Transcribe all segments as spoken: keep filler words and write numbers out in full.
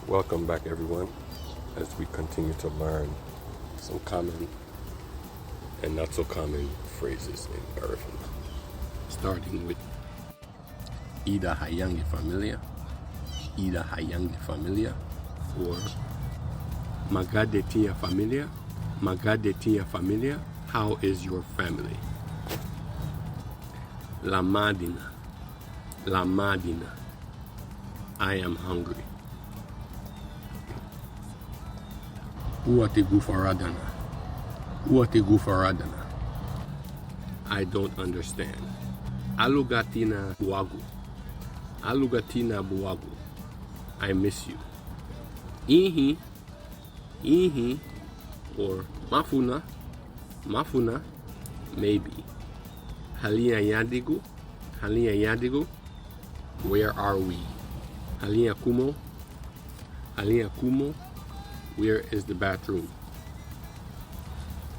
Welcome back, everyone, as we continue to learn some common and not so common phrases in Garifuna. Starting with Ida hayangi familia, Ida hayangi familia, or Magade tiña familia, Magade tiña familia, how is your family? Lamadina, lamadina, I am hungry. Úati gufaradana, úati gufaradana, I don't understand. Alugatina buagu, alugatina buagu, I miss you. Ihi, ihi, or mafuna, mafuna, maybe. Haliña yadigu, haliña yadigu, where are we? Haliña kumo, haliña kumo, where is the bathroom?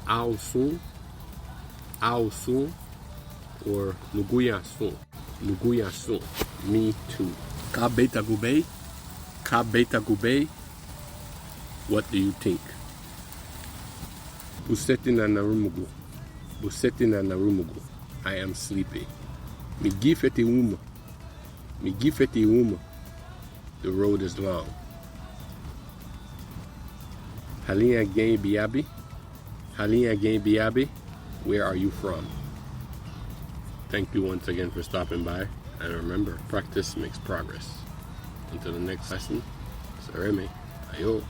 Au sun, au sun, or nuguya sun, nuguya sun, me too. Ka beitagubei, ka beitagubei, what do you think? Busentina narumugu, busentina narumugu, I am sleepy. Migifeti uma, migifeti uma, the road is long. Haliña giñe biabi, haliña giñe biabi, where are you from? Thank you once again for stopping by. And remember, practice makes progress. Until the next lesson, sereme, ayo.